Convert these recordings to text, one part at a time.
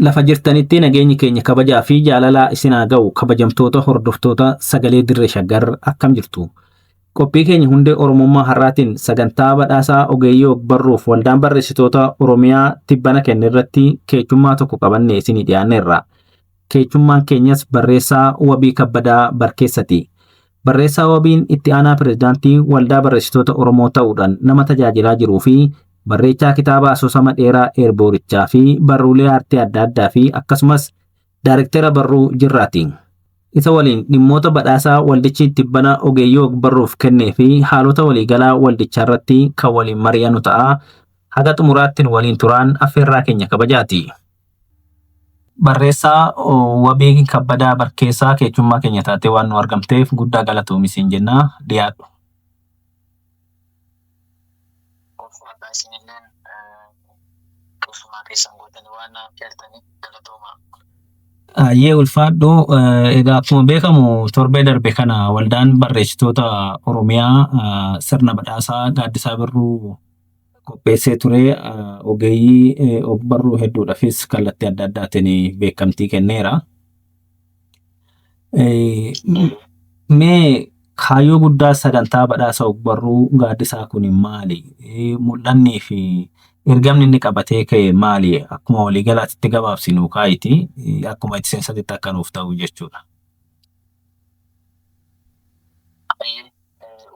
Lafa jirtanitti nageenyi keenya kabajaa fi jaalalaa isin haa ga'u kabajamtoota hordoftoota sagalee dirree shaggar akkam jirtu. Qophii keenya hundee Oromummaa har'aatiin sagantaa badhaasaa ogeeyyii ogbarruuf waldaan barreessitoota Oromiyaa tibbana kenne irratti keechummaa tokko qabannee isinii dhiyaanneerra. Keechummaan keenyas barreessaa Wabii Kabbadaa Barkeessati. Barreessaa Wabiin itti aanaa pirezidaantii waldaa barreessitoota Oromoo ta'uudhaan nama tajaajilaa jiruu fi barreechaa kitaaba asoosama dheeraa Eerboorichaa fi barruulee aartii adda addaa fi akkasumas daayirektera barruu Jirraati. Isa waliin dhimmoota badhaasaa waldichi tibbana ogeeyyii ogbarruuf kennee fi haalota waliigalaa waldichaa irratti kan waliin mari'annu ta'a. Haga xumuraattiin waliin turaan affeerraa keenya kabajaati. Barreessaa Wabii Kabbadaa Barkeessaa keechummaa keenya taatee waan nu argamteef guddaa galatoomi siin jenna dhiyaadhu. Ulfaadhaa isinilleen keessumaa keessan gootanii waan naaf dhiyaataniif galatoomaa. Ayyee ulfaadhu egaa akkuma beekamu torbee darbe kana waldaan barreessitoota Oromiyaa sirna badhaasaa Gaaddisaa Birruu qopheessee ture ogeeyyii ogbarruu hedduudhaafis kallattii adda addaatiin beekamtii kenneera. Mee kaayyoo guddaa sagantaa badhaasa ogbarruu gaaddisaa kun maali? Mul'annii fi ergamni inni qabatee ka'e maali? Akkuma waliigalaatti gabaabsinu kaayiti. Akkuma itti seensatti akka nuuf ta'u jechuudha.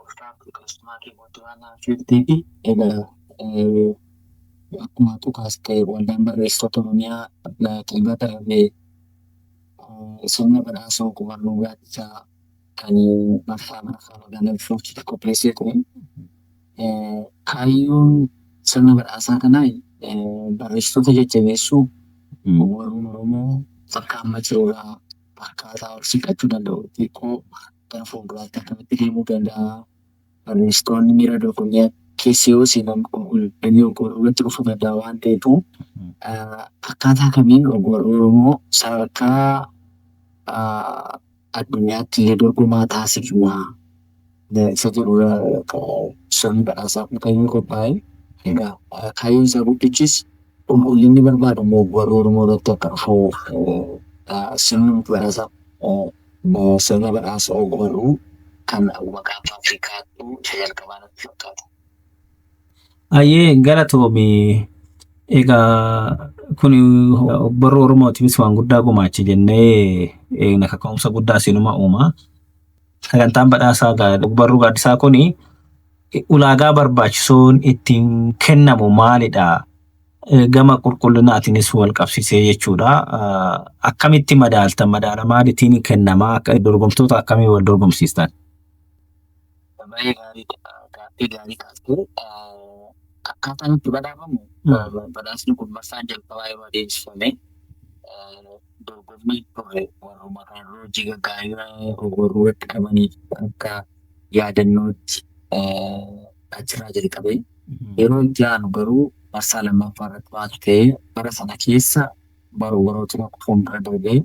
Ulfaadhu keessumaa kee guutuu waan naaf jirteefi egaa akkuma tuqaas ta'e waldaan barreessitoota Oromiyaa xiyyeeffata darbee sirna badhaasa ogbarruu gaaddisaa kan marsaa marsaa magaalaa Bishooftuutti qopheessee ture. Kaayyoon sirna badhaasaa kanaa barreessitoota jajjabeessuu, ogbarruun Oromoo bakka amma jirurraa akkaataa ol siqachuu danda'u xiqqoo gara fuulduraatti akkamitti deemuu danda'a? Barreessitoonni miira dorgommii keessa yoo seenan qulqullinni ogbarruu irratti dhufuu danda'a waan ta'eefu akkaataa kamiin ogbarruu Oromoo sadarkaa addunyaatti illee dorgomaa taasifna isa jedhudha sirni badhaasaa kun kan inni qophaa'e. Egaa kaayyoon isaa guddichis qulqullinni barbaadamu ogbarruu Oromoo irratti akka dhufu sirni badhaasaa sirna badhaasa ogbarruu kan gaanfa Afrikaattuu isa jalqabaa natti fakkaata. Ayyee galatoomi. Egaa kun ogbarruu Oromootiifis waan guddaa gumaache jennee eegna kaka'umsa guddaa siinuma uuma. Sagantaan badhaasaa ogbarruu gaaddisaa kuni ulaagaa barbaachisoon ittiin kennamu maalidha? Gama qulqullinaatiinis wal qabsiisee jechuudha. Akkamitti madaaltan? Madaala maaliitiin kennamaa? Dorgomtoota akkamii wal dorgomsiistan? Baay'ee gaariidha. Gaaffii gaarii kaastee akkaataan itti badhaafamu badhaasni kun marsaan jalqabaa yeroo adeemsifame dorgommii turre warruma kana dura hojii gaggaarii ogbarruu irratti qabaniif akka yaadannootti achirraa jalqabe. Yeroo itti aanu garuu marsaa lammaffaa irratti maaltu ta'e bara sana keessa baroota tokko fuuldura darbee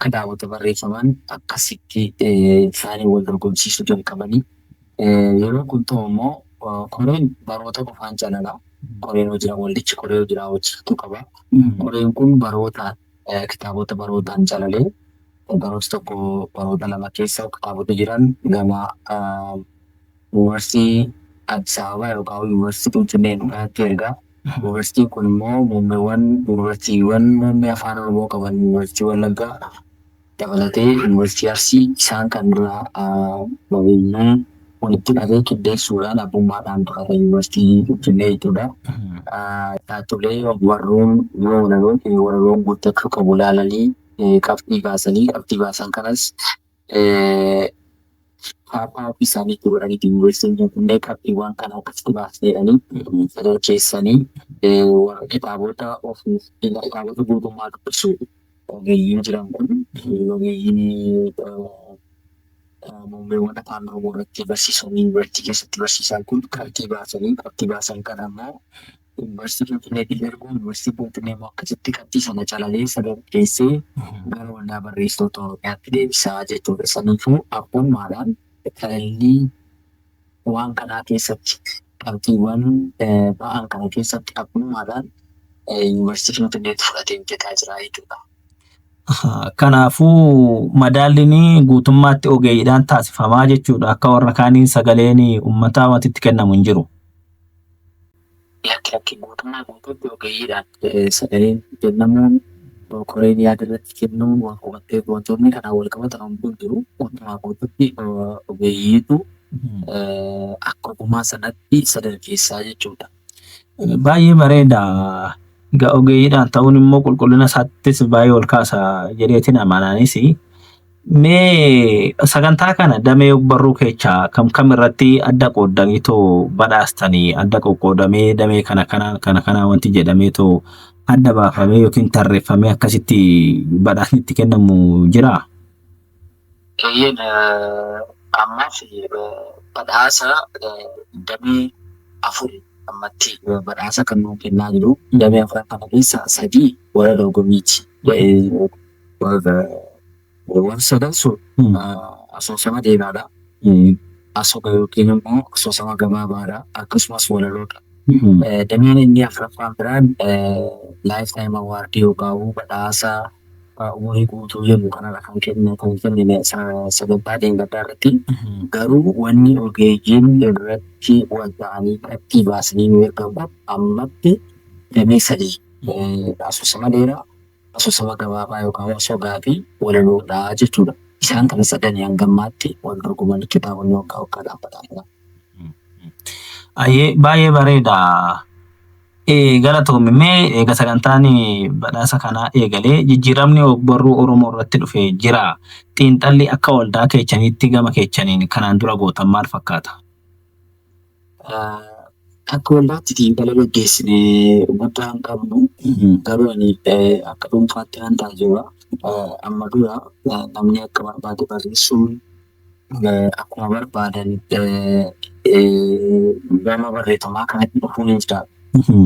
kitaabota barreeffaman akkasitti isaanii wal dorgomsiisuu jalqabanii. Yeroo kun ta'u immoo koreen baroota qofaan calala. Koreen hojii waldichi koree hojii raawwachiiftuu qaba. Koreen kun barootaan kitaabota barootaan calalee baroota tokko baroota lama keessa kitaabota jiran gama yuunivarsiitii Addis Ababaa yookaan yuunivarsiitii Finfinnee dhugaatti ergaa. Yuunivarsiitiin kun immoo muummeewwan yuunivarsiitiiwwan muummee afaan Oromoo qaban yuunivarsiitii Wallaggaa dabalatee yuunivarsiitii Arsii isaan kan duraa ogeeyyii walitti qabee qindeessuudhaan abbummaadhaan to'ata yuunivarsiitii Finfinnee jechuudha. Taatolee ogbarruun yoo walaloon walaloon guuttachuu qabu ilaalanii qabxii baasanii qabxii baasan kanas chaappaa ofii isaaniitti godhanii yuunivarsiitiin Finfinnee qabxiiwwan kana akkasitti baasneedhanii sadarkeessanii warra kitaabota ofiif kitaabota guutummaa dubbisu ogeeyyiin jiran kun ogeeyyiin muummeewwan afaan Oromoo irratti barsiisan yuunivarsiitii keessatti barsiisan kun qabxii baasanii qabxii baasan kana immoo yuunivarsiitii Finfinneetti ergu yuunivarsiitii Finfinnee immoo akkasitti qabxii sana calalee sadarkeessee gara waldaa barreessitoota Oromiyaatti deebisaa jechuudha. Saniifuu abbummaadhaan calallii waan kanaa keessatti qabxiiwwan ba'an kana keessatti abbummaadhaan Yuunivarsiitii Finfinneetti fudhatee hojjetaa jira jechuudha. Kanaafuu madaalliin guutummaatti ogeeyyiidhaan taasifamaa jechuudha. Akka warra kaaniin sagaleen uummataa wanti itti kennamu hin jiru. Lakki lakki, guutummaa guutuutti ogeeyyiidhaan sagaleen kennamuun, koreen yaada irratti kennuun, wantoonni kanaan wal qabatan hunduu hin jiru. Guutummaa guutuutti ogeeyyiitu akka ogummaa sanatti sadarkeessaa jechuudha. Baay'ee bareeda. Egaa ogeeyyiidhaan ta'uun immoo qulqullina isaattis baay'ee ol kaasa jedheetiin amanaanis. Mee sagantaa kana damee ogbarruu keessaa kam kam irratti adda qooddanii too badhaastanii, adda qoqqoodamee damee kana kana kana kana wanti jedhamee too adda baafamee yookiin tarreeffamee akkasitti badhaasni itti kennamu jiraa? Eeyyeen, ammaaf badhaasa damee afuri ammatti badhaasa kan nuu kennaa jiru. Damee afran kana keessa sadii warra dorgommiiti. Warri sadan sun asoosama dheeraadha. Asoga yookiin immoo asoosama gabaabaadha. Akkasumas walaloodha. Dameen inni afuraffaan biraan lifetime award yookaan badhaasa umurii guutuu jennu kanadha kan kennine sagantaa dheengaddaa irratti. Garuu wanni ogeeyyiin irratti wal ta'anii qabxii baasanii nu ergamu ammatti damee sadii, asoosama dheeraa, asoosama gabaabaa yookaan asogaa fi walaloodha jechuudha. Isaan kana sadanii hanga ammaatti wal dorgoman kitaabonni waggaa waggaadhaan badhaafaman. Baay'ee bareeda. Galatoomi. Mee eega sagantaan badhaasa kanaa eegalee jijjiiramni ogbarruu Oromoo irratti dhufe jira. Xiinxalli akka waldaa keechaniitti gama keechaniin kanaan dura gootan maal fakkaata? Akka waldaatti xiinxala gaggeessine guddaa hin qabnu. Garuu ani akka dhuunfaatti nan taajjaba. Amma dura namni akka barbaade barreessuun, akkuma barbaadan gama barreeffamaa kanatti dhufuun hin jiraatu.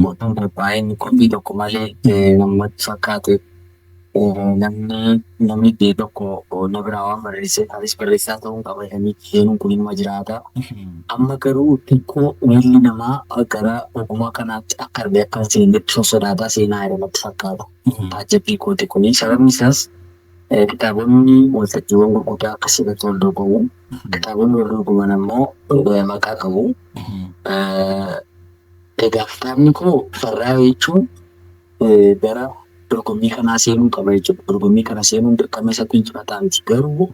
Wantoonni qophaa'een qophii tokko malee namatti fakkaate, namni ta'e tokko na biraa waan barreessee anis barreessaa ta'uu qaba jedhanii seenuun kun inuma jiraata. Amma garuu xiqqoo miilli namaa gara ogummaa kanaatti akka argee akka hin seennetti sossodaataa seenaa jira natti fakkaata. Taajjabbii kooti kuni. Sababni isaas kitaabonni waltajjiiwwan gurguddaa akkasii irratti wal dorgomu. Kitaabonni wal dorgoman ammoo maqaa qabu. Egaa kitaabni koo barraa'e jechuun gara dorgommii kanaa seenuu qaba jechuudha. Dorgommii kana seenuun dirqama isatti injifataa miti. Garuu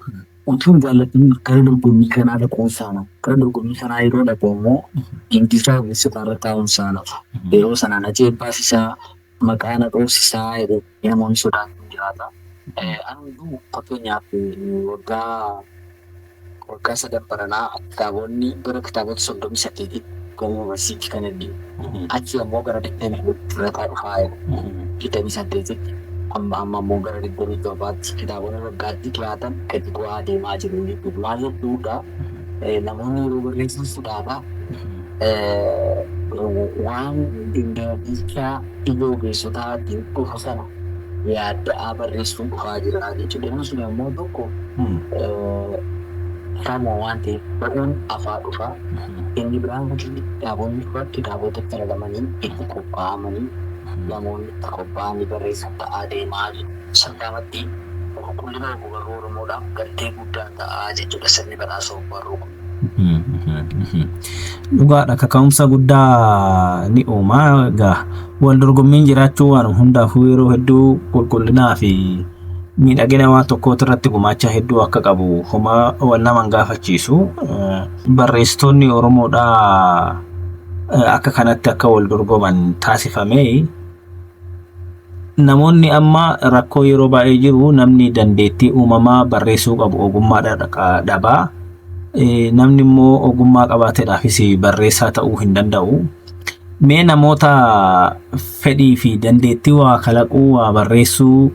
utuu hin jaallatin gara dorgommii kanaa dhaquun saana. Gara dorgommii kanaa yeroo dhaqu immoo dinqisaa ogeessotaa irra taa'uun saana. Yeroo sana na ceephaasisaa, maqaa na dhoofsisaa jedhee namoonni sodaatan jiraata. Ani hunduu fakkeenyaaf waggaa sadan baranaa kitaabonni gara kitaabota 38tti gara yuunivarsiitii kan ergine. Achi ammoo gara 20 irrataa dhufaa jiru. 28tti, amma ammoo gara 27tti kitaabonni waggaatti dhiyaatan gadi bu'aa deemaa jiru jechuudha. Maal jechuudha? Namoonni yeroo barreessan sodaata. Waan dindicha ija ogeessotaatiin dhufu sana yaadda'aa barreessuun dhufaa jira jechuudha. Inni sun ammoo tokko kitaabuma waan ta'eef ba'uun afaa dhufa. Inni biraan kitaabonni dhufan kitaabota falamanii itti qophaa'amanii, namoonni itti qophaa'anii barreessan ta'aa deemaa jiru. Salphaamatti qulqullina ogbarruu Oromoodhaaf galtee guddaa ta'aa jechuudha sirni badhaasa ogbarruu kun. Dhugaadha, kaka'umsa guddaa ni uuma. Egaa wal dorgommiin jiraachuu waan hundaafuu yeroo hedduu qulqullinaa fi miidhagina waan tokkooti irratti gumaacha hedduu akka qabu homaa wal nama hin gaafachiisu. Barreessitoonni Oromoodhaa akka kanatti akka wal dorgoman taasifame. Namoonni amma rakkoo yeroo baay'ee jiru, namni dandeettii uumamaa barreessuu qabu ogummaa dhabaa. Namni immoo ogummaa qabaateedhaafis barreessaa ta'uu hin danda'u. Mee namoota fedhii fi dandeettii waa kalaquu, waa barreessuu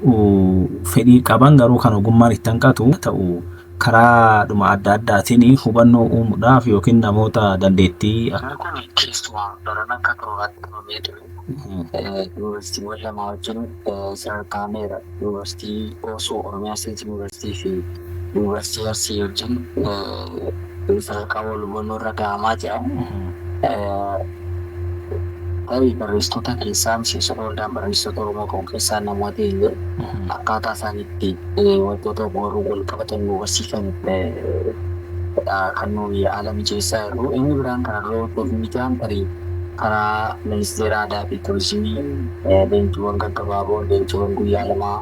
fedhii qaban garuu kan ogummaan itti hanqatu ta'u, karaadhuma adda addaatiin hubannoo uumuudhaaf yookiin namoota dandeettii Inni kun keessumaa baran akka karooraatti qabamee ture. Yuunivarsiitiiwwan lama wajjin sadarkaameera. Yuunivarsiitii Osoo, Oromiyaa State Yuunivarsiitii fi Yuunivarsiitii Arsii wajjin sadarkaa wal hubannoo irra gahamaa jira. Tarii barreessitoota keessaa miseensota waldaan barreessitoota Oromoo qabu keessaa namoota illee akkaataa isaan itti wantoota ogbarruu wal qabatan nu barsiisan kan nuyi haala mijeessaa jirru. Inni biraan kana dura wantoonni mijaan tarii karaa ministeera aadaa fi turizimii leenjiiwwan gaggabaaboo, leenjiiwwan guyyaa 2,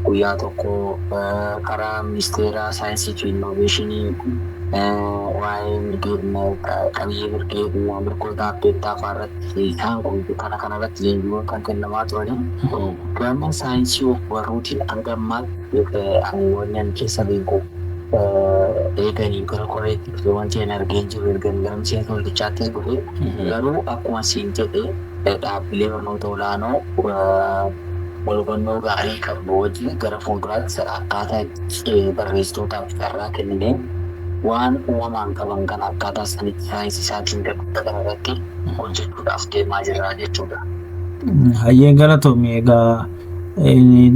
guyyaa 1, karaa ministeera saayinsii fi innoveeshinii waa'ee qabiyyee mirgoota abbeettaa fa'aa irratti isaan kun kana kanarratti leenjiiwwan kan kennamaa turanii. Gama saayinsii ogbarruutiin hanga ammaatti ani wanni ani keessa beeku eeganii gara koreetti dhufe wanti ani argee jiru erga gara miseensa waldichaatti dhufe, garuu akkuma siin jedhe dhaabbilee barnoota olaanoo wal hubannoo gaarii qabnu wajjin gara fuulduraatti akkaataa itti barreessitootaaf carraa kenninee waan uumamaan qaban kana akkaataa isaaniitti saayinsii isaatiin gabbifatan irratti hojjechuudhaaf deemaa jirra jechuudha. Hayyee, galatoomi. Egaa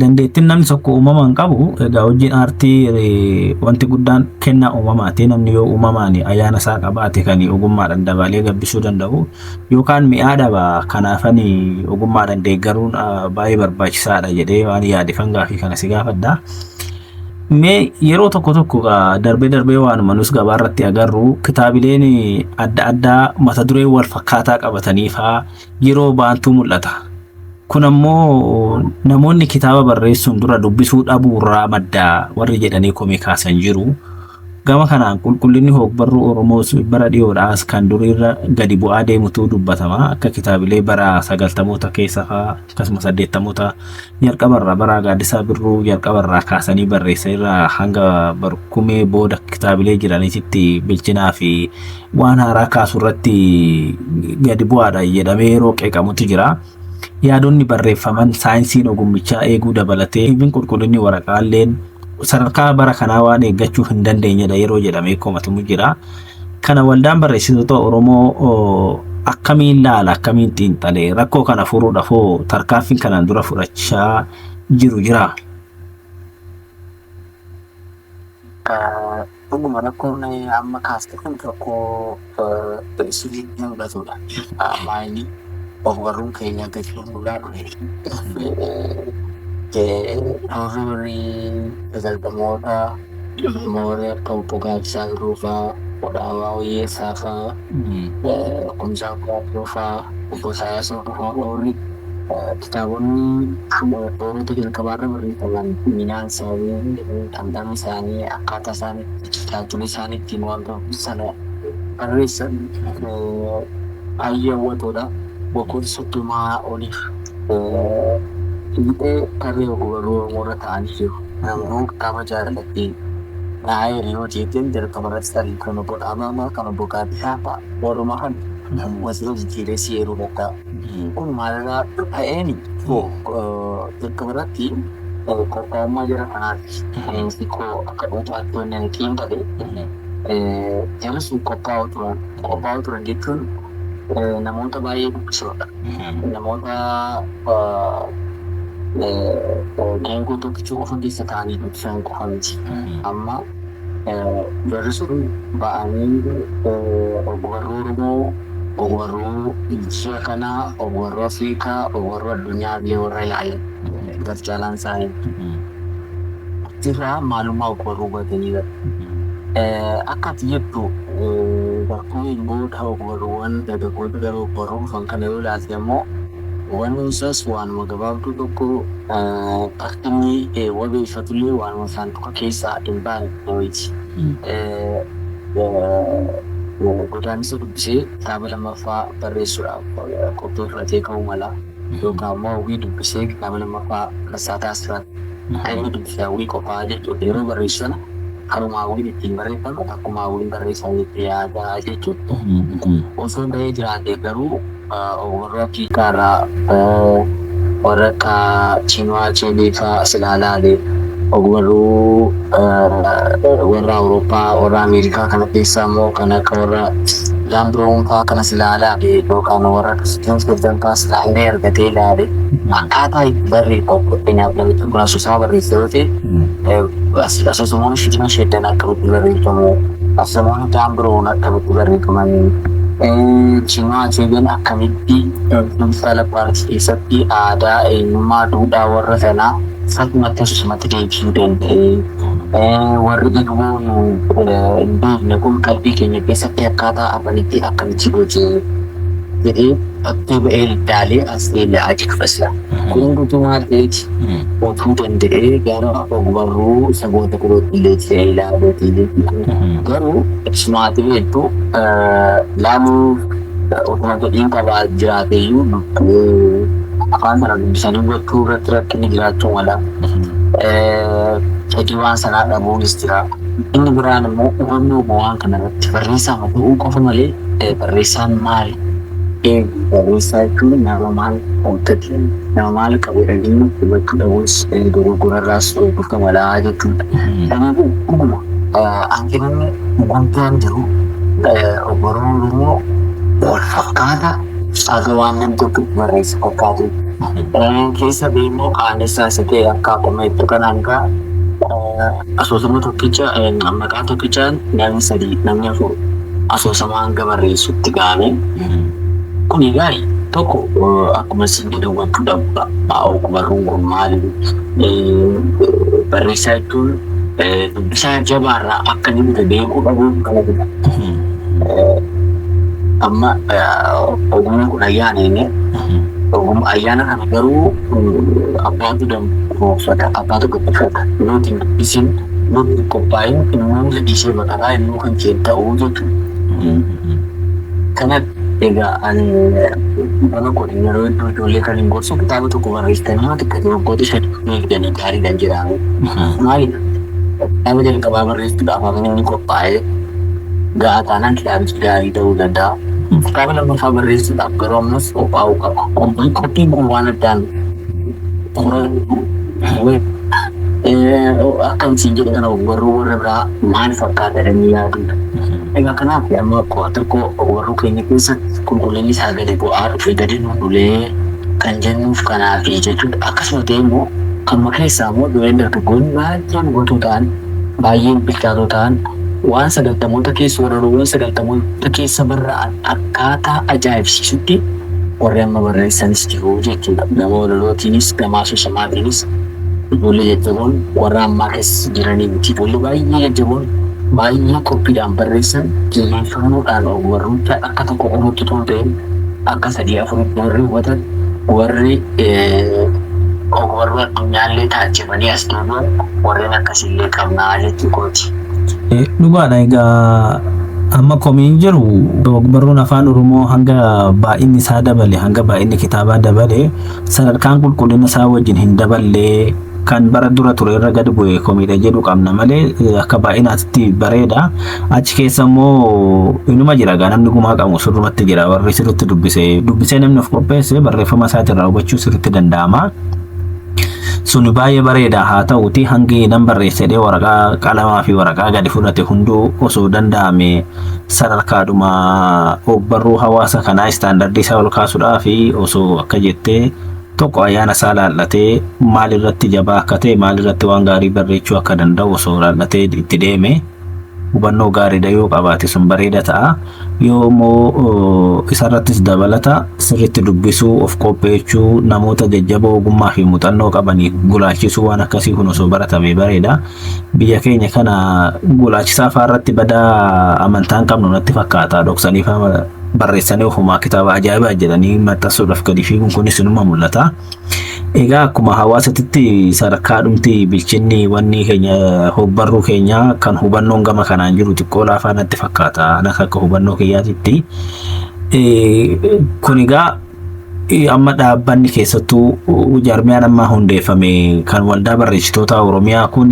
dandeettiin namni tokko uumamaan qabu, egaa hojiin aartii wanti guddaan kennaa uumamaati. Namni yoo uumamaan ayyaana isaa qabaate kan ogummaadhaan dabalee gabbisuu danda'u yookaan mi'aa dhaba. Kanaafan ogummaadhaan deeggaruun baay'ee barbaachisaadha jedhee waan yaadifan gaafii kana si gaafadha. Mee yeroo tokko tokko darbee darbee waanuma nus gabaa irratti agarru, kitaabileen adda addaa mata duree wal fakkaataa qabatanii faa yeroo baantuu mul'ata. Kun ammoo namoonni kitaaba barreessuun dura dubbisuu dhabuurraa madda warri jedhanii komii kaasan jiru. Gama kanaan qulqullinni hogbarruu Oromoos bara dhiyoodhaas kan duriirra gadi bu'aa deemutu dubbatama. Akka kitaabilee bara 90moota keessa fa'aa, akkasuma 80moota jalqabarraa, bara Gaaddisaa Birruu jalqabarraa kaasanii barreessa irraa hanga barkumee booda kitaabilee jiranitti bilchinaa fi waan haaraa kaasu irratti gadi bu'aadha jedhamee yeroo qeeqamutu jira. Yaadonni barreeffaman saayinsiin ogummichaa eeguu dabalatee qulqullinni waraqaalleen sadarkaa bara kanaa waan eeggachuu hin dandeenyedha yeroo jedhamee komatamu jira. Kana waldaan barreessitoota Oromoo akkamiin laala, akkamiin xiinxalee, rakkoo kana furuudhaaf hoo tarkaanfiin kanaan dura fudhachaa jiru jira? Dhuguma rakkoon amma kaaste kun rakkoo sirriitti mul'atudha. Maayini ogbarruun keenya gadi fuulduraa dhufe. Warri sagaltamoota warri akka obbo Gaaddisaa Birruu fa'aa, Odhaabaa Wayyeessaa fa'aa, Kumsaa Guraachoo fa'aa, obbo Isaayyaas Hordofaa fa'aa, warri kitaabonni toorota jalqabaarra barreeffaman minaan isaanii, dhandhama isaanii, akkaataa isaan tajaajila isaan ittiin wanta sana barreessan baay'ee hawwatoodha. Waggoota 30 oliif fiixee tarree ogbarruu Oromoo irra taa'anii jiru. Namni kitaaba jaalladhe naa eeri yoo jetteen, jalqaba irratti tarii kan obbo Dhaabaa, kan obbo Gaaddisaa fa'a warruma kan wasiila jijjiiree si eeruu danda'a. Kun maalirraa ta'een? Jalqaba irratti qophaa'ummaa jara kanaati. Xiqqoo akka dhuunfaatti wanni ani xiinxale, jarri sun qophaa'oo turan. Qophaa'oo turan jechuun namoota baay'ee dubbisoodha. Namoota geengoo tokkicha qofa keessa taa'anii dubbisan qofa miti. Amma jarri sun ba'anii ogbarruu Oromoo, ogbarruu biyya kanaa, ogbarruu Afrikaa, ogbarruu addunyaa illee warra ilaalan gar caalaan isaanii. Achirraa maalummaa ogbarruu hubatanii bara. Akka ati jettu barkumeen booda ogbarruuwwan dargaggoota gara ogbarruu dhufan kana yoo ilaalte ammoo, hubannoon isaas waanuma gabaabduu tokko, akka inni wabeeffatullee waanuma saanduqa keessaa hin baane wayiiti. Godaannisa dubbisee kitaaba lammaffaa barreessuudhaaf qophii fudhatee ka'uu mala, yookaan immoo Hawwii dubbisee kitaaba lammaffaa marsaa taasifata. Akka inni dubbise Hawwii qofaa jechuudha. Yeroo barreessu sana karuma Hawwiin ittiin barreeffame akkuma Hawwiin barreeffametti yaadaa jechuudha. Osoo bahee jiraate garuu ogbarruu Afrikaa irraa warra akka Chinua Achebe fa'aa silaa ilaale, ogbarruu warra Awurooppaa, warra Ameerikaa kana keessaa immoo kan akka warra Dan Brown fa'aa kana silaa ilaale, yookaan warra Christian Shelton fa'aa silaa illee argatee ilaale, akkaataa itti barreeffamu, fakkeenyaaf namichi kun asoosaa barreesse yoo ta'e, asoosamoonni Christian Shelton akkamitti barreeffamu, asoosamoonni Dan Brown akkamitti barreeffamanii Chinua Achebe akkamitti Things Apart keessatti aadaa, eenyummaa, duudhaa warra sanaa salphumatti asumatti deebisuu danda'e. Warri Igboo nu hin beekne kun qalbii keenya keessatti akkaataa afanitti akkamitti hojii jedhee bakkee ba'ee ilaalee as deebi'aa jechuudha. Kun hundumtuu maal ta'eeti otuu danda'ee gara ogbarruu saboota birootti illee ce'ee ilaaluuti jechuudha. Garuu sumaatii hedduu laaluuf otuma fedhiin qabaa jiraateeyyuu afaan sana dubbisanii hubachuu irratti rakkinni jiraachuu mala. Fedhii waan sanaa dhabuunis jira. Inni biraan immoo hubannoo waan kana irratti barreessaa ta'uu qofa malee barreessaan maali? Barreessaa jechuun nama maal hojjetu, nama maal qabu jedhanii hubachuu dhabuus dogoggorarraas dhufa malaa jechuudha. Kanaafuu dhuguma hanqinni guddaan jiru ogbarruun Oromoo wal fakkaata haga waan namni tokko barreesse fakkaatu. Keessa immoo qaanessaa isa ta'e akka akkuma jettu kanaan gaa asoosama tokkicha maqaa tokkichaan namni sadii, namni afur asoosama hanga barreessutti ga'ame. Kun egaa tokko akkuma isin jedhu hubachuu dhabudha. Ogbarruun kun maali? Barreessaa jechuun dubbisaa jabaarraa akka inni dhufe beekuu dhabuu kana fida. Amma ogummaan kun ayyaana inni ogummaa ayyaana kana garuu abbaatu danfoofata, abbaatu qopheeffata. Nuti hin dubbisin, nuti hin qophaa'in, immoo dhiisee baqataa immoo kan kee ta'uu jechuudha. Kana egaa ani bara koo yeroo hedduu ijoollee kan hin gorsu kitaaba tokko barreessitanii yoo xiqqate waggoota 5 eegdanii gaariidhaan jiraame. Maaliif kitaaba jalqabaa barreessuudhaaf amma inni qophaa'ee gahaa taanaan kitaabichi gaarii ta'uu danda'a. Kitaaba lammaffaa barreessuudhaaf garuu ammas qophaa'uu qaba. Qophiin kun waan addaan akkam siin jedhe kana ogbarruu warra biraa maal fakkaata jedhanii yaaduudha. Egaa kanaaf amma akkuma tokko ogbarruu keenya keessatti qulqullinni isaa gadi bu'aa dhufe, gadi dhulee kan jennuuf kanaaf jechuudha. Akkasuma ta'e immoo kanuma keessaa immoo ijoolleen dargaggoonni baay'een hubatoo ta'an, baay'een bilchaatoo ta'an, waan 90moota keessa, walaloowwan 90moota keessa barraa'an akkaataa ajaa'ibsiisutti warri amma barreessanis jiru jechuudha. Gama walalootiinis gama asoosamaatiinis ijoollee jajjaboon warra ammaa keessa jiranii miti. Ijoollee baay'ee jajjaboon baay'ee qophiidhaan barreessan, xiyyeeffannoodhaan ogbarruucha akka tokko qofatti otoo hin ta'in akka sadii afuritti warri hubatan, warri ogbarruu addunyaallee taajjabanii as deebi'an warreen akkasiillee qabnaa jechuu kooti. Dhugaadha, egaa amma komiin jiru ogbarruun afaan Oromoo hanga baay'inni isaa dabale, hanga baay'inni kitaabaa dabale, sadarkaan qulqullina isaa wajjin hin daballee, kan bara dura ture irra gad bu'e komiidha jedhu qabna malee akka baay'inaatti bareeda. Achi keessa immoo inuma jira gaa namni gumaa qabu sirrumatti jira, warri sirriitti dubbisee dubbisee namni of qopheesse barreeffama isaatirraa hubachuu sirriitti danda'ama. Sun baay'ee bareeda. Haa ta'uti hangi nan barreessedhee waraqaa qalamaa fi waraqaa gadi fudhate hunduu osoo danda'ame sadarkaadhuma ogbarruu hawaasa kanaa istaandardii isaa ol kaasuudhaa fi osoo akka jettee tokko ayyaana isaa laallatee maal irratti jabaa akka ta'e, maal irratti waan gaarii barreechuu akka danda'u osoo laallatee itti deeme hubannoo gaariidha yoo qabaate sun bareeda ta'a. Yoo immoo isarrattis dabalata sirriitti dubbisuu, of qopheechuu, namoota jajjaboo ogummaa fi muuxannoo qabanii gulaalchisuu, waan akkasii kun osoo baratame bareeda. Biyya keenya kana gulaalchisaa fa'aa irratti badaa amantaan qabnu natti fakkaata. Dhoksanii fa'aa barreessanii ofumaa kitaaba ajaa'ibaa jedhanii maxxansuudhaaf gadi fiiguun kunis inuma mul'ata. Egaa akkuma hawaasatitti sadarkaa dhumti bilchinni wanni keenya hogbarruu keenya kan hubannoon gama kanaan jiru xiqqoo laafaa natti fakkaata. Anas akka hubannoo kiyyaatitti. Kun egaa amma dhaabbanni keessattuu jaarmiyaan amma hundeeffame kan waldaa barreessitoota Oromiyaa kun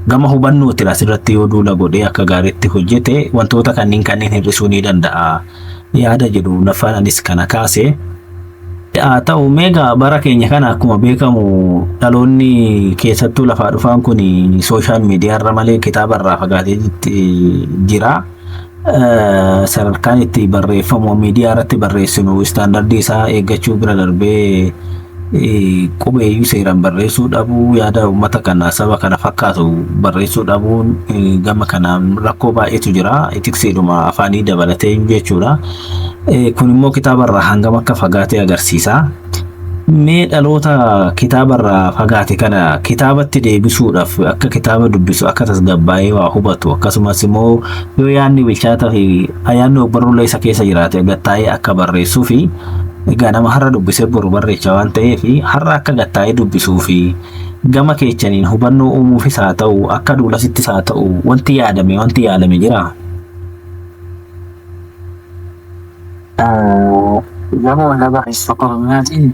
gama hubannootiin asirratti yoo duula godhee akka gaariitti hojjete wantoota kanneen kanneen hir'isuu ni danda'a yaada jedhu nafaan anis kana kaase. Haa ta'u meegaa bara keenya kana akkuma beekamu dhaloonni keessattuu lafaa dhufaan kun social media irra malee kitaaba irraa fagaatee jira. Sadarkaan itti barreeffamu miidiyaa irratti barreessinu istaandardii isaa eeggachuu bira darbee Qubeeyyuu seeraan barreessuu dhabuu, yaada uummata kana saba kana fakkaatu barreessuu dhabuun gama kanaan rakkoo baay'eetu jira. Tikseedhuma afaanii dabalatee jechuudha. Kun immoo kitaabarraa hangam akka fagaate agarsiisa. Mee dhaloota kitaabarraa fagaate kana kitaabatti deebisuudhaaf akka kitaaba dubbisu, akka tasgabbaa'ee waa hubatu, akkasumas immoo yoo yaadni bilchaataa fi yaadni ogbarruulee isa keessa jiraate gattaa'ee akka barreessuu fi egaa nama har'a dubbisee boru barreecha waan ta'eef har'a akka gattaa'ee dubbisuu fi gama keechaniin hubannoo uumuufis haa ta'u, akka duulasittis haa ta'u, wanti yaadame wanti yaalame jira. Gama waldaa barreessitoota Oromiyaatiin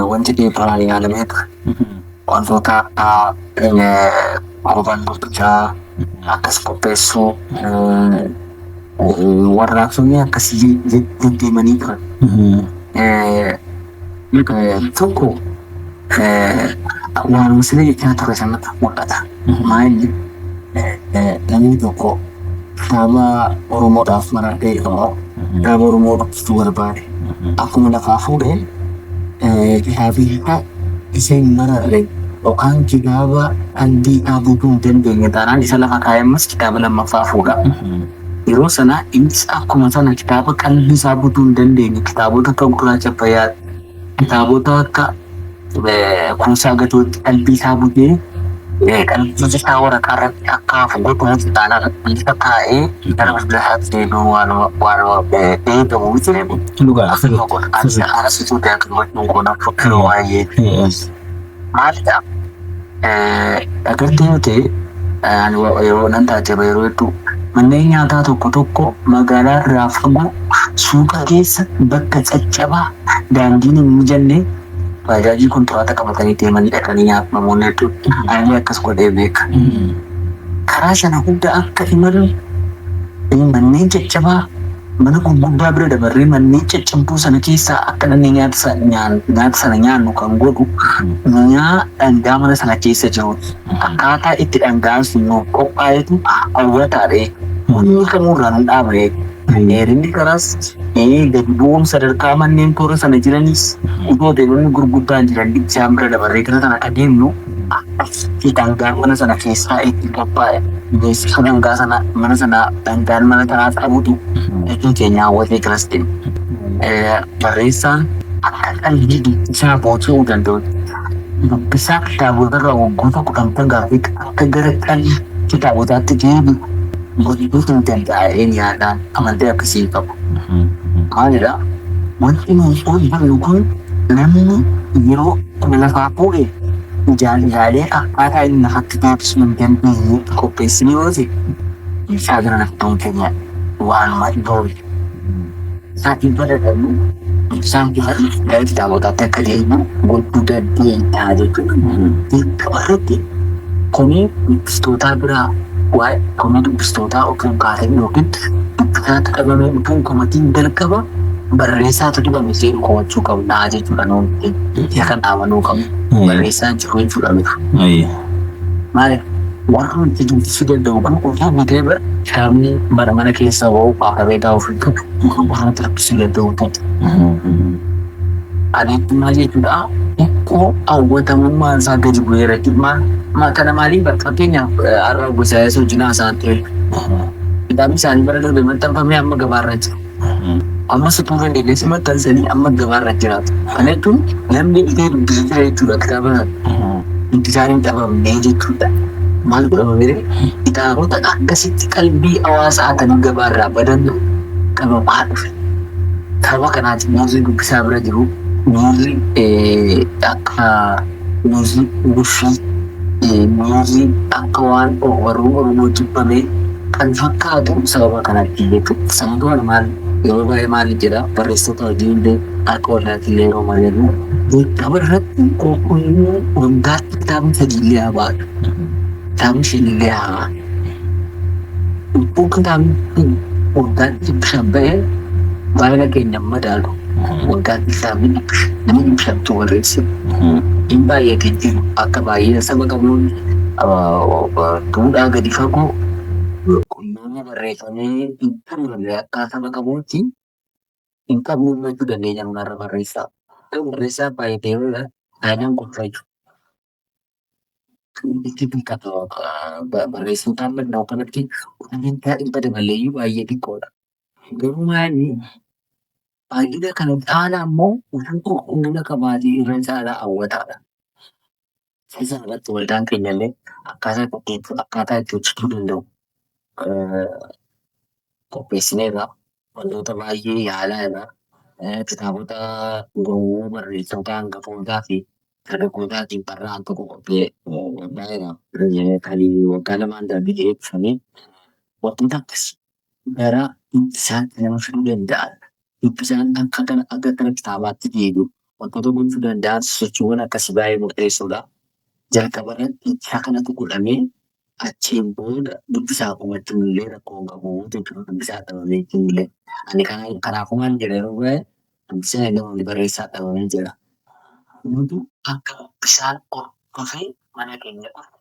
wanti deebi'aan yaalamee ture. Wantoota akka hubannoo dubbisaa akkas qopheessuu, warraaqsonni akkasii deddeemanii turan. Tokko waanuma sila jechaa ture sanatu mul'ata. Maalli namni tokko kitaaba Oromoodhaaf maradhee qabu, kitaaba Oromoo dubbisuu barbaade, akkuma lafaa fuudhee kitaabicha isa hin mararre yookaan kitaaba qalbii isaa butuu hin dandeenye taanaan isa lafa kaa'ee ammas kitaaba lammaffaa fuudha. Yeroo sana innis akkuma sana kitaaba qalbii isaa butuu hin dandeenye, kitaabota akka Gurraacha Abbayyaa, kitaabota akka Kuusaa Gatootti qalbii isaa butee qalbii isaa waraqaa irratti akka hafu godhu taanaan isa kaa'ee gara bilbila isaatti deebi'uu waanuma eegamu miti. Dhugaa. Akkuma godha. Anis anas Itoophiyaa kan gochuun kun akka yeroo baay'ee maalidha? Agartee yoo ta'e, ani yeroo nan taajjaba, yeroo hedduu manneen nyaataa tokko tokko magaalaa irraa fagoo suuqa keessa bakka caccabaa daandiin hin mijanne baajaajii kontiraata qabatanii deemanii dhaqanii nyaatu namoonni hedduun. Ani akkas godhee beeka. Karaa sana hunda akka imalu manneen caccabaa mana gurguddaa bira dabarree manneen caccabduu sana keessaa akka dhaqnee nyaata sana nyaannu kan godhu mi'aa dhangaa mana sana keessa jiru. Akkaataa itti dhangaan sun nuuf qophaa'etu hawwataadha. Wanni kamuurraa nu dhaabne. Dheerinni karaas, gadi bu'uun sadarkaa manneen toora sana jiranis, utuu hoteelonni gurguddaan jiran isaan bira dabarree gara sana akka deemnu akkasitti dhangaan mana sana keessaa itti qophaa'e. Beeksisa dhangaa sana mana sana dhangaan mana sanaa qabutu ija keenya hawwatee garas deema. Barreessaan akka qalbii dubbisaa booji'uu danda'utti, dubbisaa kitaabota irraa waggoota 10 fagaatee akka gara qalbii kitaabotaatti deebi'u gochuu hin danda'a jedheen yaadaan amantii akkasii hin qabu. Maalidha? Wanti nuyi hojjennu kun namni yeroo lafaa fuudhe ijaan ilaalee akkaataa inni lafatti deebisuu hin dandeenyetti qopheessine yoo ta'e, isaa gara laftuun keenya waanuma ijoollee. Isaatiin fayyadamnu isaan kun gara kitaabotaatti akka deebi'u gochuu dandeenya jechuudha. Jalqaba irratti komii dubbistootaa biraa, waa'ee komii dubbistootaa utuu hin kaasin yookiin dubbisaatti qabamee utuu hin komatiin, jalqaba barreessaatu dhibame jedhu komachuu qabnaa jechuudha nuti. Isa kana amanuu qabna. Barreessaan jiru jechuudha miti. Maaliif warra nuti dubbisuu danda'u kun utuu bitee bara kitaabni mana mana keessa ba'u kaafamee taa'uuf hin qabu. Warra nuti dubbisuu danda'u ta'u. Adeemsi maal jechuudha? Xiqqoo hawwatamummaan isaa gadi bu'eera jechuudha. Kana maaliin bakka fakkeenyaaf har'a obbo Isaayyaas wajjin haasa'aa ture. Kitaabni isaanii bara darbe maxxanfamee amma gabaarra jira. Ammas utuu irra deebi'ee maxxansanii amma gabaarra jiraatu. Kana jechuun namni bitee dubbisu jira jechuudha kitaaba sana. Dubbisaan hin dhabamne jechuudha. Maal godhama mere? Kitaabota akkasitti qalbii hawaasaa hatanii gabaarraa badan qabamaa dhufe. Sababa kanaatiin miirri dubbisaa bira jiru miirri akka miirri nuffii, miirri akka waan ogbarruun Oromoo jibbame kan fakkaatu sababa kanatti jechuudha. Sababa kana maal yeroo baay'ee maal jedha, barreessitoota hojii illee akka waldaatti illee yeroo mari'annu, jalqaba irratti qulqullina waggaatti kitaabni sadii illee haa baatu. Kitaabni shan illee haa baatu. Utuu kitaabni kun waggaatti 500 ba'ee baay'ina keenya hin madaalu. Waggaatti kitaabni 500 nama 500tu barreesse. Hin baay'ate jiru akka baay'ina saba qabnuun duudhaa gadi fagoo qulqullina barreeffamee hin xumuramne akka saba qabuutti hin qabnu jechuu dandeenya nunarra barreessaa. Garuu barreessaa baay'atee yeroo faayidaan kun fayyadu. Itti xiqqaatu barreessitoota amma jiran kanatti dhibbeentaa 100 dabaleeyyuu baay'ee xiqqoodha. Garuu maali baay'ina kana caalaa immoo utuu qulqullina qabaatee irra caalaa hawwataadha. Isa irratti waldaan keenya illee akkaataa itti hojjechuu danda'u qopheessineerra. Wantoota baay'ee yaalaa irra. Kitaabota gowwoo barreessitoota hangafootaa fi dargaggootaatiin barraa'an tokko qophaa'eera. Kan waggaa 2n darbe eebbifamee wantoota akkasii gara dubbisaatti nama fiduu danda'an dubbisaan akka gara kitaabaatti deebi'u wantoota gochuu danda'an sochiiwwan akkasii baay'ee murteessoodha. Jalqaba irratti isa kanatu godhamee achiin booda dubbisaa qubachuun illee rakkoo hin qabu jechuudha. Dubbisaa dhabamee jechuun illee. Ani kanaafuu maal jedha yeroo baay'ee dubbisaan hin dhabamne barreessaa dhabamee jedha. Nutu akka dubbisaan hordofee mana keenya dhufu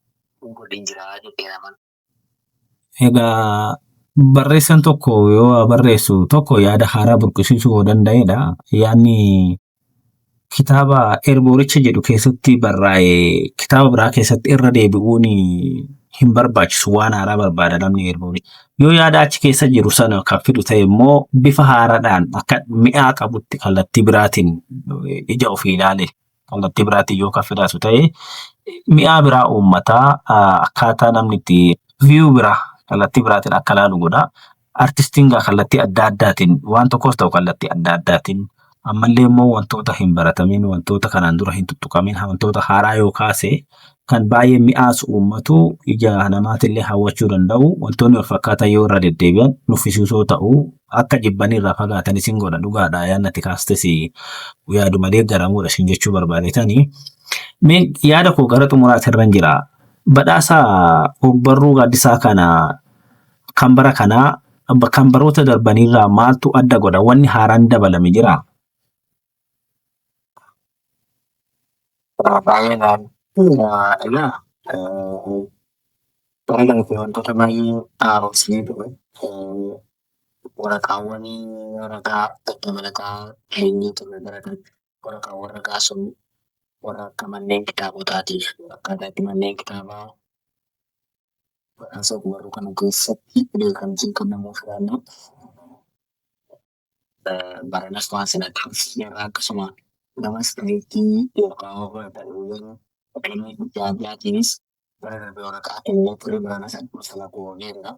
hin godhin jira jedhee amana. Egaa barreessaan tokko yoo waa barreessu tokko yaada haaraa burqisiisuu yoo danda'edha. Yaadni kitaaba Erbooricha jedhu keessatti barraa'e kitaaba biraa keessatti irra deebi'uun hin barbaachisu waan haaraa barbaada namni Erboori. Yoo yaada achi keessa jiru sana kan fidu ta'e immoo bifa haaraadhaan akka mi'aa qabutti kallattii biraatiin ija ofii ilaale kallattii biraatiin yoo kan fidaatu ta'e mi'aa biraa uummataa akkaataa namni itti viyuu biraa kallattii biraatiin akka ilaalu godha. Artistiin gaa kallattii adda addaatiin waan tokkos ta'u kallattii adda addaatiin ammallee immoo wantoota hin baratamin wantoota kanaan dura hin tuttuqamin wantoota haaraa yoo kaase kan baay'ee mi'aas uummatu ija namaatillee hawwachuu danda'u wantoonni wal fakkaatan yoo irra deddeebi'an nuffisiisoo ta'u akka jibbanii irraa fagaatan isin godha dhugaadha yaadni ati kaastes yaaduma deeggaramuudha isin jechuu barbaadetanii. Mee yaada koo gara xumuraati irran jira. Badhaasa ogbarruu gaaddisaa kana kan bara kanaa kan baroota darbaniirraa maaltu adda godha? Wanni haaraan dabalame jiraa? Baay'ee gaarii. Egaa bara darbe wantoota baay'ee haaromsinee ture. Waraqaawwan ragaa dabalataa keenyee ture bara darbe. Waraqaawwan ragaa sun warra akka manneen kitaabotaatiif akkaataa itti manneen kitaabaa badhaasa ogbarruu kana keessatti beekamtiin kennamuuf yaadna. Baranas waan sana taasisneerra akkasuma gama iskiriiptii yookaan barreeffama adda addaatiinis bara darbe waraqaa kennee ture baranas akkuma sana gooneerra.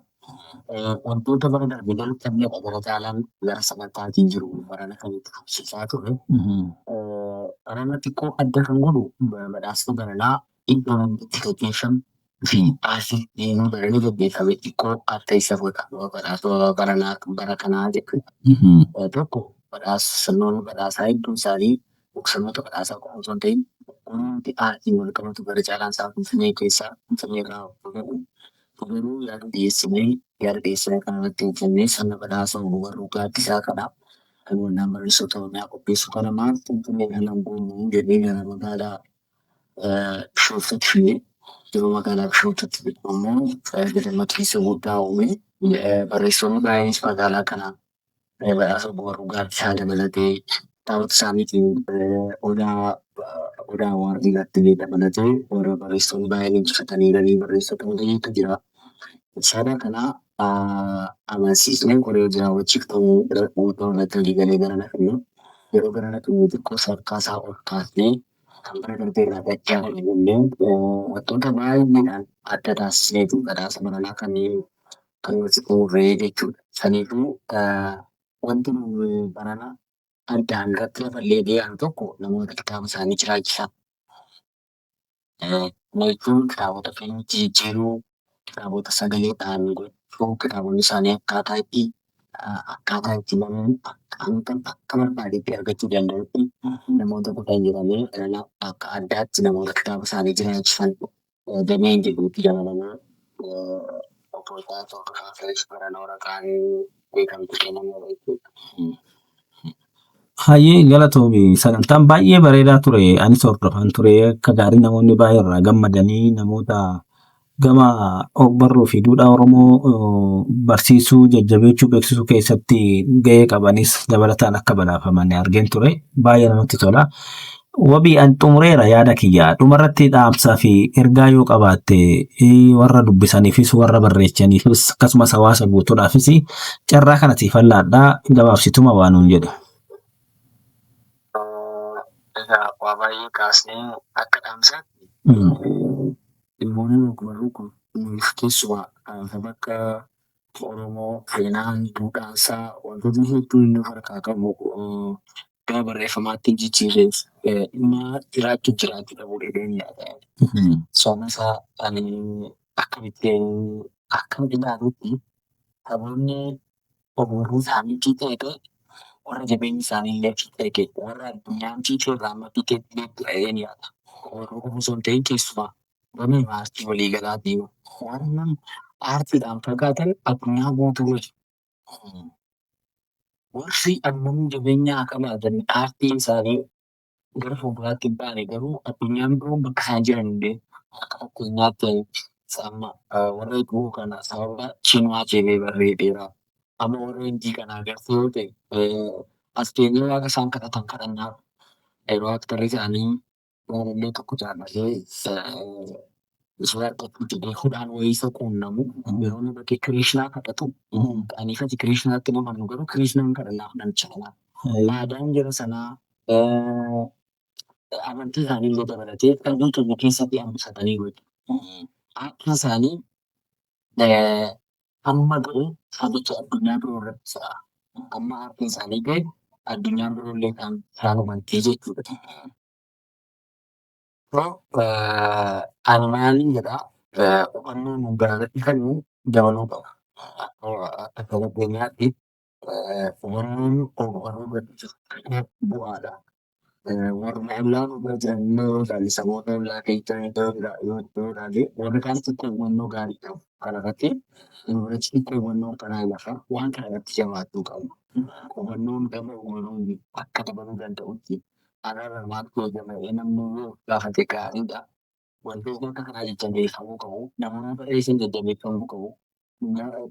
Wantoota bara darbe jalqabneedha gara caalaan gara sagantaatiin jiru barana kan itti fufsiisaa ture. Barana xiqqoo adda kan godhu badhaasni baranaa iddoo namni itti gaggeeffamu fi haalli inni barana gaggeeffame xiqqoo adda isa godha. Badhaasa baranaa bara kanaa jechuudha. Tokko sirnoonni badhaasaa hedduun isaanii sirnoota badhaasaa qofa osoo hin ta'in wanti aartiin wal qabatu gara caalaan isaa Finfinnee keessaa Finfinnee irraa godhu. Garuu yaada dhiyeessinee yaada dhiyeessine kana irratti hojjennee sirna badhaasa ogbarruu gaaddisaa kana kan waldaan barreessitoota Oromiyaa qopheessu kana maal Finfinnee kana hin goonu jennee gara magaalaa Bishooftuutti fidne. Yeroo magaalaa Bishooftuutti fidnu immoo gadammaqiinsa guddaa uume. Barreessitoonni baay'eenis magaalaa kana badhaasa ogbarruu gaaddisaa dabalatee kitaabota isaaniitiin odaa odaa awwaardii irratti illee dabalatee warra barreessitoonni baay'een injifataniiranii barreessitoota baay'eetu jira. Sana kana amansiisnee koree hojii raawwachiiftuu irratti walii galee gara naqnu yeroo gara naqnu xiqqoo sadarkaa isaa ol kaasnee kan bara darbee irraa dachaa jennee wantoota baay'eedhaan adda taasisneetu badhaasa baranaa kanneen kan nuti xumurree jechuudha. Saniifuu wanti nu barana addaan irratti daballee dhiyaatu tokko namoota kitaaba isaanii jiraachisan. Kana jechuun kitaabota fiilmiitti jijjiiruu, kitaabota sagaleedhaan gochuu, kitaabonni isaanii akkaataa itti namni hanga akka barbaadetti argachuu danda'utti namoota godhan jedhamee akka addaatti namoota kitaaba isaanii jiraachisan dameen jedhutti dabalamee obbo Ittaansoo Hordofaa Fireesh barana waraqaan beekamtii kennameera jechuudha. Hayyee galatoomi sagantaan baay'ee bareedaa ture anis hordofaan ture akka gaarii namoonni baay'ee irraa gammadanii namoota Gama ogbarruu fi duudhaa Oromoo barsiisuu, jajjabeechuu, beeksisuu keessatti gahee qabanis dabalataan akka badhaafaman argeen ture. Baay'ee namatti tola. Wabii an xumureera yaada kiyya. Dhumarratti dhaamsaa fi ergaa yoo qabaatte warra dubbisaniifis warra barreechaniifis akkasumas hawaasa guutuudhaafis carraa kana siif laadhaa gabaabsituma waa nuun jedhe. Egaa waa baay'ee kaasnee akka dhaamsaatti dhimmoonni ogbarruu kun nuuf keessumaa saba akka Oromoo seenaan, duudhaan isaa wantootni hedduun inni of harkaa qabu gara barreeffamaatti jijjiirreef dhimma jiraachuuf jiraachuu dhabuu jedheen yaada. Sababni isaa ani akkamitti akkan ilaalutti saboonni ogbarruu isaanii fiixee ga'e warra jabeenyi isaanii illee fiixee ga'e warra addunyaan fiixee irraa hamma fiixeetti beektu jedheen yaada. Ogbarruu qofa osoo hin ta'in keessumaa gama aartii waliigalaatiin warra aartiidhaan fagaatan addunyaa guutuu irra jiru. Warri hammam jabeenya haa qabaatan aartiin isaanii gara fuulduraatti hin baane garuu addunyaan biroon bakka isaan jiran hin beeku. Akka fakkeenyaatti amma warra dhiyoo kana sababa Chinua Achebe barreesseera. Amma warra Hindii kana agartee yoo ta'e as teenyee waaqa isaan kadhatan kadhannaaf yeroo aktarri isaanii jaalallee tokko jaallatee ishee argachuu jedhee hudhaan wayii isa quunnamu yeroo inni bakkee Kirishnaa kadhatu ani ifati Kirishnaatti hin amanu garuu Kirishnaan kadhannaaf namicha kanaa. Aadaan jara sanaa amantii isaanii illee dabalatee qalbii keenya keessatti hambifatanii godhu. Aartiin isaanii hamma ga'e sabicha addunyaa biroo irratti sa'a. Hamma aartiin isaanii ga'e addunyaan biroo illee isaan hubantii jechuudha. So ani maalin jedhaa hubannoo nu irratti kennu dabaluu qaba. Akka saba keenyaatti hubannoon ogbarruu irratti jiru bu'aadha. Warruma ollaa nu bira jiran illee yoo ilaalle saboota ollaa keessa yoo ilaalle warri kaan xiqqoo hubannoo gaarii qabu. Kana irratti nu biratti xiqqoo hubannoo kanaa lafa waan kana irratti jabaachuu qabna. Hubannoon gama ogbarruun akka dabaluu danda'utti anarra maaltu eegama jedhee namni yoo gaafate gaariidha. Wantoota akka kanaa jajjabeeffamuu qabu. Namoonni barreessan jajjabeeffamuu qabu.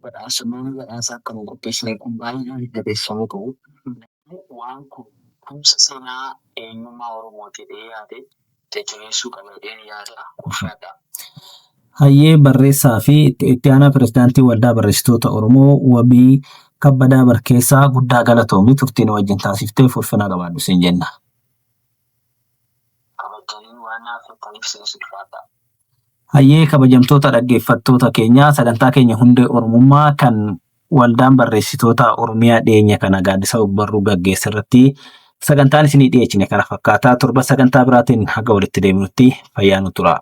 Badhaasummaan badhaasa akka nu qopheessine kun baay'ee jajjabeeffamuu qabu. Waan kun kunuunsa seenaa eenyummaa Oromooti jedhee yaade jajjabeessuu qaba jedheen yaada. Ulfaadha. Hayyee barreessaa fi itti aanaa pirezidaantii Waldaa Barreessitoota Oromoo Wabii Kabbadaa Barkeessaa guddaa galatoomii turtiin wajjin taasifteef ulfina qabaadhu siin jenna. Kabajanii waan naaf jettaniif isinis ulfaadha. Hayyee kabajamtoota dhaggeeffattoota keenyaa sagantaa keenya hundee Oromummaa kan waldaan barreessitoota Oromiyaa dhiyeenya kana gaaddisa ogbarruu gaggeessa irratti sagantaan isinii dhiyeessine kana fakkaataa torba sagantaa biraatiin haga walitti deemnutti fayyaa nu tura.